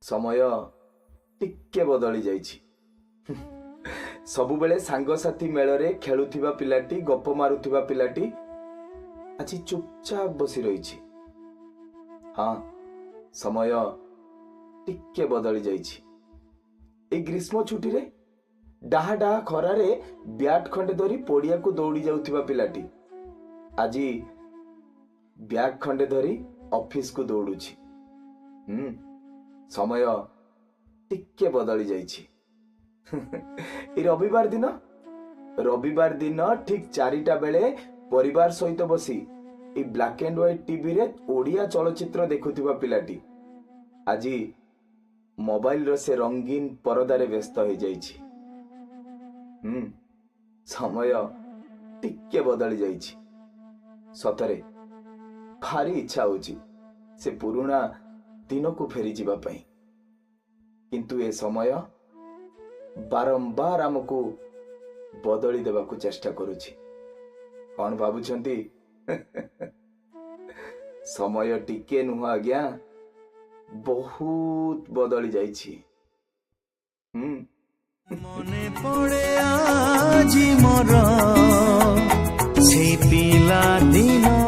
ସମୟ ଟିକେ ବଦଳି ଯାଇଛି। ସବୁବେଳେ ସାଙ୍ଗସାଥି ମେଳରେ ଖେଳୁଥିବା ପିଲାଟି, ଗପ ମାରୁଥିବା ପିଲାଟି ଆଜି ଚୁପଚାପ ବସି ରହିଛି। ହଁ, ସମୟ ଟିକେ ବଦଳି ଯାଇଛି। ଏଇ ଗ୍ରୀଷ୍ମ ଛୁଟିରେ ଡାହା ଡାହା ଖରାରେ ବ୍ୟାଟ୍ ଖଣ୍ଡେ ଧରି ପଡ଼ିଆକୁ ଦୌଡ଼ି ଯାଉଥିବା ପିଲାଟି ଆଜି ବ୍ୟାଗ୍ ଖଣ୍ଡେ ଧରି ଅଫିସକୁ ଦୌଡୁଛି। ସମୟ ଟିକେ ବଦଳି ଯାଇଛି। ଏଇ ରବିବାର ଦିନ ଠିକ 4ଟା ବେଳେ ପରିବାର ସହିତ ବସି ଏଇ ବ୍ଲାକ୍ ଆଣ୍ଡ ହ୍ୱାଇଟ୍ ଟିଭିରେ ଓଡ଼ିଆ ଚଳଚ୍ଚିତ୍ର ଦେଖୁଥିବା ପିଲାଟି ଆଜି ମୋବାଇଲର ସେ ରଙ୍ଗୀନ ପରଦାରେ ବ୍ୟସ୍ତ ହେଇଯାଇଛି। ସମୟ ଟିକେ ବଦଳି ଯାଇଛି। ସତରେ ଭାରି ଇଚ୍ଛା ହଉଛି ସେ ପୁରୁଣା ଦିନକୁ ଫେରିଯିବା ପାଇଁ, କିନ୍ତୁ ଏ ସମୟ ବାରମ୍ବାର ଆମକୁ ବଦଳି ଦେବାକୁ ଚେଷ୍ଟା କରୁଛି। କଣ ଭାବୁଛନ୍ତି? ସମୟ ଟିକେ ନୁହଁ ଆଜ୍ଞା, ବହୁତ ବଦଳି ଯାଇଛି। ମନେ ପଡେ ଆଜି ମୋର ସେଇ ପିଲା ଦିନ।